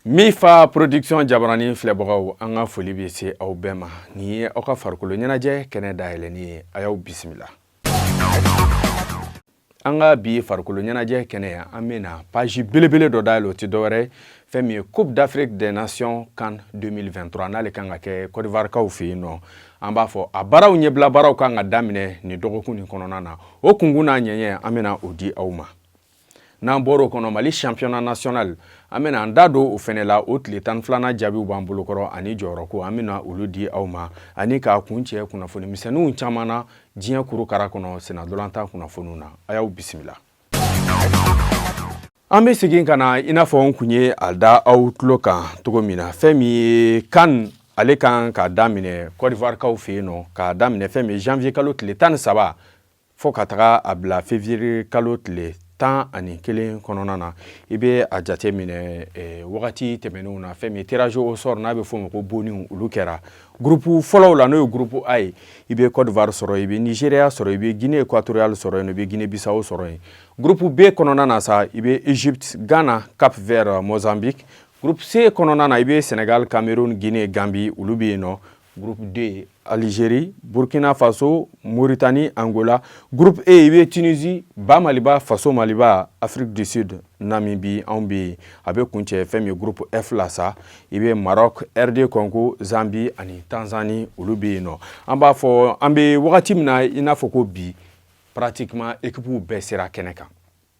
Mifa Production jabarani filɛbagaw, an ka foli bɛ se aw bɛɛ ma. Nin ye aw ka farikolo ɲɛnajɛ kɛnɛ dayɛlɛnni ye. A y'aw bisimila an ka bi farikolo ɲɛnajɛ kɛnɛ. An bɛna page belebele dɔ dayɛlɛ, o tɛ dɔwɛrɛ fɛn min ye Coupe d'Afrique des Nations CAN 2023, n'ale kan ka kɛ Côte d'Ivoire kaw fɛ yen nɔ. An b'a fɔ a baaraw ɲɛbila baaraw kan ka daminɛ nin dɔgɔkun nin kɔnɔna na. O kunkun n'a ɲɛɲɛ, an bɛna o di aw ma. N'an bɔr'o kɔnɔ, Mali championnat national, an bɛna an da don o fɛnɛ la. O tile 12nan jaabiw b'an bolokɔrɔ ani jɔyɔrɔko, an bɛna olu di aw ma, ani k'a kun cɛ kunnafoni misɛnninw caman na diɲɛ kurukara kɔnɔ, sennadolantan kunnafoniw na. A y'aw bisimila. An bɛ segin ka na, i n'a fɔ n kun ye a da aw tulo kan cogo min na, fɛn min ye CAN, ale kan ka daminɛ Côte d'Ivoire kaw fɛ yen nɔ, k'a daminɛ fɛn min ye janvier kalo tile 13 fo ka taga a bila février kalo tile 11 kɔnɔna na. I bɛ a jate minɛ, wagati tɛmɛnenw na, fɛn min ye tirage au sort, n'a bɛ f'o ma ko boniw, olu kɛra groupe fɔlɔw la, n'o ye groupe A ye. I bɛ Côte d'Ivoire sɔrɔ, i bɛ Nigeria sɔrɔ, i bɛ Guinée équatoriale sɔrɔ yen, i bɛ Guinée Bissau sɔrɔ yen. Groupe B kɔnɔna na sa, i bɛ Égypte, Ghana, Cap Vert, Mozambique. Groupe C kɔnɔna na, i bɛ Sénégal, Cameroun, Guinée, Gambie, olu bɛ yen nɔ. Groupe D, Algérie, Burkina Faso, Mauritanie, Angola. Groupe E, i bɛ Tunisie, Ba Maliba, Faso Maliba, Afrique du Sud, Namibie, anw bɛ yen. A bɛ kuncɛ fɛn min ye groupe F la sa, i bɛ Maroc, RD Congo, Zambie ani Tanzanie, olu bɛ yen nɔ. An b'a fɔ an bɛ wagati min na, i n'a fɔ ko bi, pratiquement équipe bɛɛ sera kɛnɛ kan,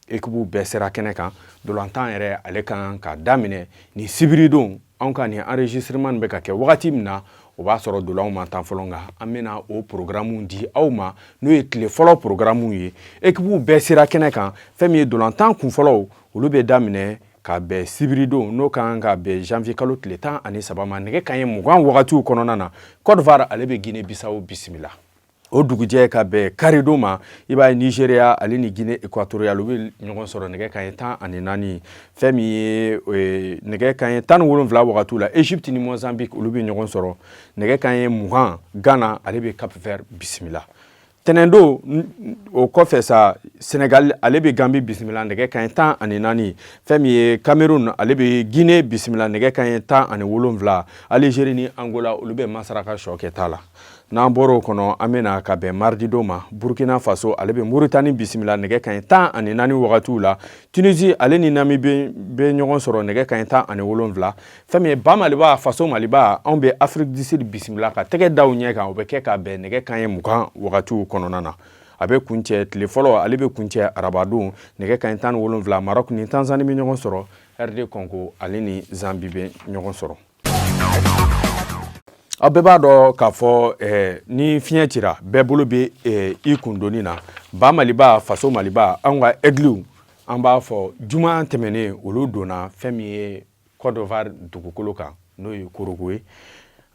équipe bɛɛ sera kɛnɛ kan. Dolantan yɛrɛ, ale kan ka daminɛ ni sibiridon. Anw ka nin enregistrement bɛ ka kɛ wagati min na, o b'a sɔrɔ dolanw ma tan fɔlɔ, nka an bɛna o programme di aw ma, n'o ye tile fɔlɔ programme ye. Équipe bɛɛ sera kɛnɛ kan. Fɛn min ye dolantan kun fɔlɔw, olu bɛ daminɛ ka bɛn sibiridon, n'o kan ka bɛn janvier kalo tile 13 ma, nɛgɛ kanɲɛ 20 wagatiw kɔnɔna na. Côte d'Ivoire, ale bɛ Guinée Bissau bisimila. O dugujɛ, ka bɛn karidon ma, i b'a ye Nigeria, ale ni Guinée équatoriale, u bɛ ɲɔgɔn sɔrɔ nɛgɛ kanɲɛ 14. Fɛn min ye nɛgɛ kanɲɛ 17 wagatiw la, Égypte ni Mozambique, olu bɛ ɲɔgɔn sɔrɔ. Nɛgɛ kanɲɛ 20, Ghana, ale bɛ Cap Vert bisimila. Tɛnɛndon o kɔfɛ sa, Sénégal, ale bɛ Gambie bisimila nɛgɛ kanɲɛ 14. Fɛn min ye Cameroun, ale bɛ Guinée bisimila nɛgɛ kanɲɛ 17. Algérie ni Angola, olu bɛ masaraka sɔ kɛ ta la. N'an bɔra o kɔnɔ, an bɛna ka bɛn mardi don ma, Burkina Faso, ale bɛ Mauritanie bisimila nɛgɛ kanɲɛ 14 wagatiw la. Tunisie, ale ni Namibie bɛ ɲɔgɔn sɔrɔ nɛgɛ kanɲɛ 17. Fɛn min ye Ba Maliba, Faso Maliba, anw bɛ Afrique du Sud bisimila ka tɛgɛ da u ɲɛ kan. O bɛ kɛ ka bɛn nɛgɛ kanɲɛ 20 wagatiw kɔnɔna na. A bɛ kuncɛ tile fɔlɔ, ale bɛ kuncɛ arabadon nɛgɛ kanɲɛ 17, Maroc ni Tanzanie bɛ ɲɔgɔn sɔrɔ, RD Congo, ale ni Zambie bɛ ɲɔgɔn sɔrɔ. Aw bɛɛ b'a dɔn k'a fɔ ni fiɲɛ cira, bɛɛ bolo bɛ i kundoni na. Ba Maliba, Faso Maliba, anw ka aigles, an b'a fɔ juma tɛmɛnen, olu donna fɛn min ye Côte d'Ivoire dugukolo kan, n'o ye Korogo ye.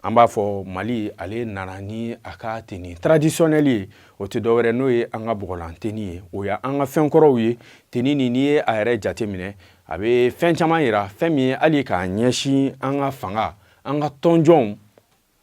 An b'a fɔ Mali, ale nana ni a ka tenue traditionnelle ye. O tɛ dɔwɛrɛ, n'o ye an ka bɔgɔlan tenue ye, o ye an ka fɛn kɔrɔw ye. Tenue nin, n'i ye a yɛrɛ jateminɛ, a bɛ fɛn caman yira, fɛn min ye hali k'a ɲɛsin an ka fanga, an ka tɔnjɔnw,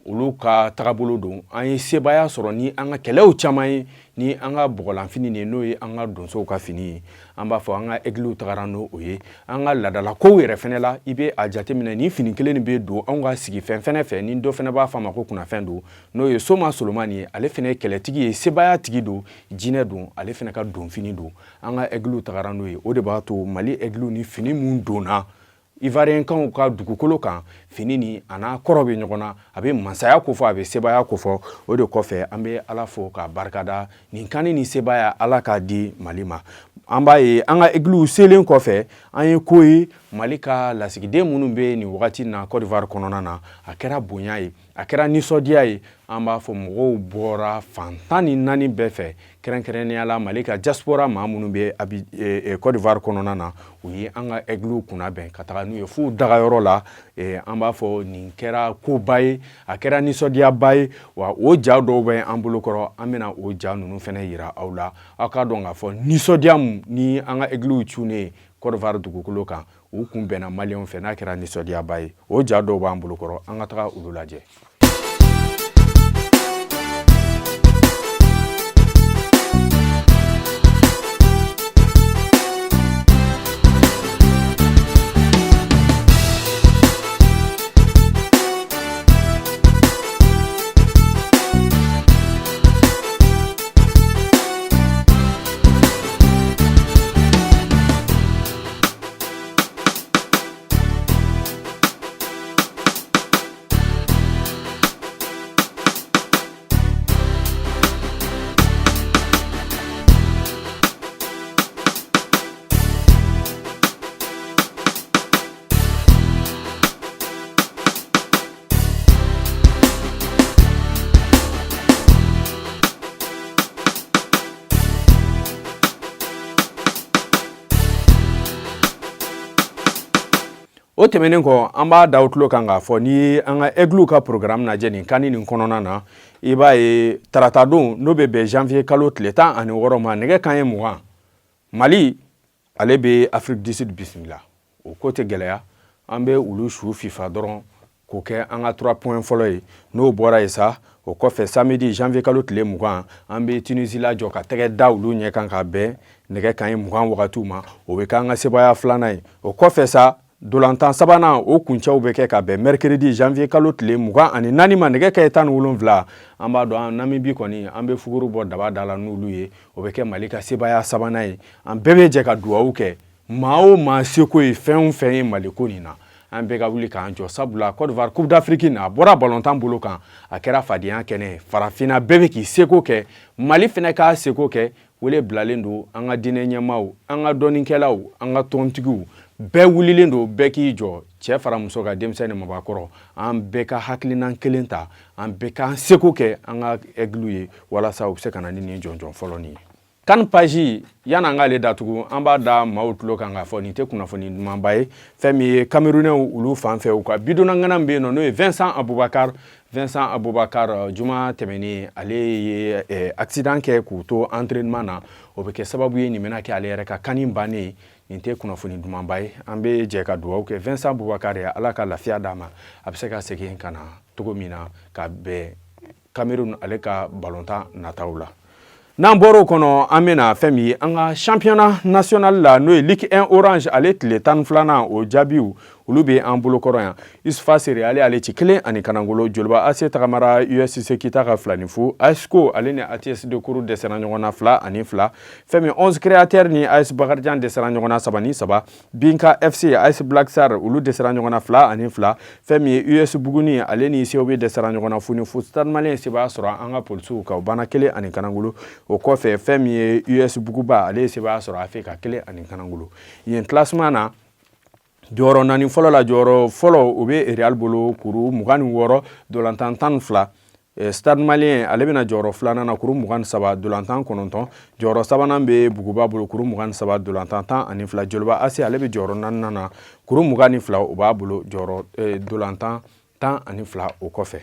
olu ka tagabolo don. An ye sebaaya sɔrɔ ni an ka kɛlɛw caman ye ni an ka bɔgɔlanfini ye, n'o ye an ka donsow ka fini ye. An b'a fɔ an ka aigles tagara n'o ye. An ka laadalakow yɛrɛ fɛnɛ la, i bɛ a jateminɛ, ni fini kelen nin bɛ don anw ka sigifɛn fɛnɛ fɛ, ni dɔ fɛnɛ b'a fɔ a ma ko kunnafɛn don, n'o ye Soma Solomani ye. Ale fɛnɛ ye kɛlɛtigi ye, sebaaya tigi don, jinɛ don, ale fɛnɛ ka donfini don. An ka aigles tagara n'o ye. O de b'a to Mali aigles ni fini mun donna Ivoirienkaw ka dugukolo kan, fini ni a n'a kɔrɔ bɛ ɲɔgɔn na, a bɛ masaya kofɔ, a bɛ sebaaya kofɔ. O de kɔfɛ, an bɛ Ala fo k'a barikada nin kan ni sebaaya Ala k'a di Mali ma. An b'a ye an ka aigles selen kɔfɛ, an ye ko ye Mali ka lasigiden minnu bɛ nin wagati na Côte d'Ivoire kɔnɔna na, a kɛra bonya ye, a kɛra nisɔndiya ye. An b'a fɔ mɔgɔw bɔra fan 14 bɛɛ fɛ, kɛrɛnkɛrɛnnenya la Mali ka diaspora maa minnu bɛ Côte d'Ivoire kɔnɔna na, u ye an ka aigles kunnabɛn ka taga n'u ye f'u dagayɔrɔ la. An b'a fɔ nin kɛra koba ye, a kɛra nisɔndiyaba ye. Wa o ja dɔw bɛ an bolokɔrɔ, an bɛna o ja ninnu fana yira aw la, aw k'a dɔn k'a fɔ nisɔndiya mun ni an ka aigles cunnen Côte d'Ivoire dugukolo kan, u kun bɛnna maliyɛnw fɛ, n'a kɛra nisɔndiyaba ye. O ja dɔw b'an bolokɔrɔ, an ka taga olu lajɛ. O tɛmɛnen kɔ, an b'a da aw tulo kan k'a fɔ, n'i ye an ka Aigles ka programme lajɛ nin CAN nin kɔnɔna na, i b'a ye taratadon, n'o bɛ bɛn janvier kalo tile 16 ma, nɛgɛ kanɲɛ 20, Mali ale bɛ Afrique du Sud bisimila. O ko tɛ gɛlɛya, an bɛ olu su fifa dɔrɔn k'o kɛ an ka 3 points fɔlɔ ye. N'o bɔra yen sa, o kɔfɛ, samedi janvier kalo tile 20, an bɛ Tunisie lajɔ ka tɛgɛ da olu ɲɛ kan ka bɛn nɛgɛ kanɲɛ 20 wagatiw ma. O bɛ k'an ka sebaaya filanan ye. O kɔfɛ sa, dolantan sabanan, o kuncɛw bɛ kɛ ka bɛn mercredi janvier kalo tile 24 ma, nɛgɛ kanɲɛ 17. An b'a dɔn Namibie kɔni, an bɛ fuguru bɔ daba da la n'olu ye. O bɛ kɛ Mali ka sebaaya sabanan ye. An bɛɛ bɛ jɛ ka dugawu kɛ. Maa o maa seko ye fɛn o fɛn ye Mali ko nin na, an bɛɛ ka wuli k'an jɔ, sabula Côte d'Ivoire Coupe d'Afrique na, a bɔra balontan bolo kan, a kɛra fadenya kɛnɛ. Farafinna bɛɛ bɛ k'i seko kɛ, Mali fɛnɛ k'a seko kɛ. Wele bilalen don an ka diinɛ ɲɛmaaw, an ka dɔnnikɛlaw, an ka tɔntigiw, bɛɛ wulilen don, bɛɛ k'i jɔ, cɛ fara muso ka, denmisɛn ni mabakɔrɔ, an bɛɛ ka hakilinan kelen ta, an bɛɛ k'an seko kɛ an ka Aigles ye, walasa u bɛ se ka na ni nin jɔnjɔn fɔlɔ nin ye. CAN page, yan'an k'ale datugu, an b'a da maaw tulo kan k'a fɔ nin tɛ kunnafoni dumanba ye. Fɛn min ye Camerounais olu fan fɛ, u ka bidonna ŋana bɛ yen nɔ, n'o ye Vincent Abubakar. Vincent Abubakar, juma tɛmɛnen, ale ye accident kɛ k'u to entraînement na. O bɛ kɛ sababu ye nin bɛna kɛ ale yɛrɛ ka CAN bannen. Nin tɛ kunnafoni dumanba ye. An bɛ jɛ ka dugawu kɛ Vincent Abubakar ye, Ala ka lafiya d'a ma, a bɛ se ka segin ka na cogo min na ka bɛn Cameroun ale ka balontan nataw la. N'an bɔra o kɔnɔ, an bɛna fɛn min ye an ka championnat national la, n'o ye Ligue 1 Orange, ale tile 12nan, o jaabiw olu bɛ an bolokɔrɔ yan. USFAS Real ale ci 1 ani kanangolo. Joliba AC tagamara USC Kita ka 2-0. ASCO ale ni ATS de Kuru dɛsɛra ɲɔgɔn na 2-2. Fɛn min 11 Créateur ni AS Bakarijan dɛsɛra ɲɔgɔn na 3-3. Binka FC, AS Black Star, olu dɛsɛra ɲɔgɔn na 2-2. Fɛn min ye US Buguni ale ni COB dɛsɛra ɲɔgɔn na 0-0. Stade Malien sebaaya sɔrɔ an ka polisiw kan, o banna 1 ani kanangolo. O kɔfɛ, fɛn min ye US Buguba, ale ye sebaaya sɔrɔ AFE ka 1 ani kanangolo. Yen classement na, jɔyɔrɔ naani fɔlɔ la, jɔyɔrɔ fɔlɔ o bɛ Real bolo, kuru 26, dolantan 12. Stade Malien ale bɛna jɔyɔrɔ filanan na, kuru 23, dolantan 9. Jɔyɔrɔ sabanan bɛ Buguba bolo, kuru 23, dolantan 12. Joliba AC ale bɛ jɔyɔrɔ naaninan na, kuru 22 o b'a bolo, jɔyɔrɔ dolantan 12. O kɔfɛ,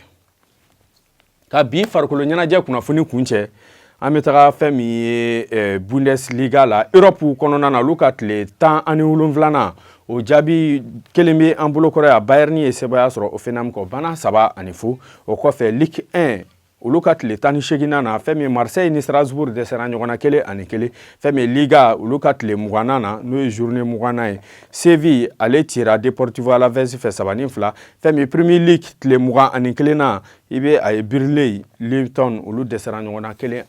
ka bi farikolo ɲɛnajɛ kunnafoni kuncɛ, an bɛ taga fɛn min ye Bundesliga la, Europe kɔnɔna na, olu ka tile 17nan, o jaabi kelen bɛ an bolokɔrɔ yan. Bayern ye sebaaya sɔrɔ Hoffenheim kɔ, banna 3-0. O kɔfɛ, Ligue 1, olu ka tile 18nan na, fɛn min Marseille ni Strasbourg dɛsɛra ɲɔgɔn na 1-1. Fɛn min Liga, olu ka tile 20nan na, n'o ye journée 20nan ye, Séville ale cira Deportivo Alaves fɛ 3-2. Fɛn min Premier League tile 21nan, i bɛ a ye Burnley, Luton, olu dɛsɛra ɲɔgɔn na 1-1.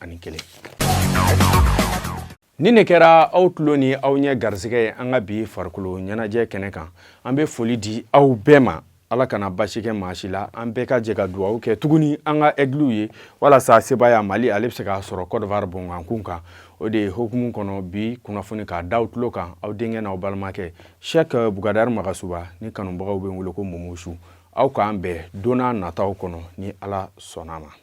Ni ne kɛra aw tulo ni aw ɲɛ garisɛgɛ ye an ka bi farikolo ɲɛnajɛ kɛnɛ kan. An bɛ foli di aw bɛɛ ma. Ala kana basi kɛ maa si la. An bɛɛ ka jɛ ka dugawu kɛ tuguni an ka Aigles ye, walasa sebaaya Mali ale bɛ se k'a sɔrɔ Côte d'Ivoire bɔnkankun kan. O de ye hokumu kɔnɔ bi kunnafoni k'a da aw tulo kan. Aw denkɛ n'aw balimakɛ Cheikh Bugadari Magasuba ni kanubagaw bɛ n wele ko Momosu. Aw k'an bɛn don n'a nataw kɔnɔ ni Ala sɔnna ma.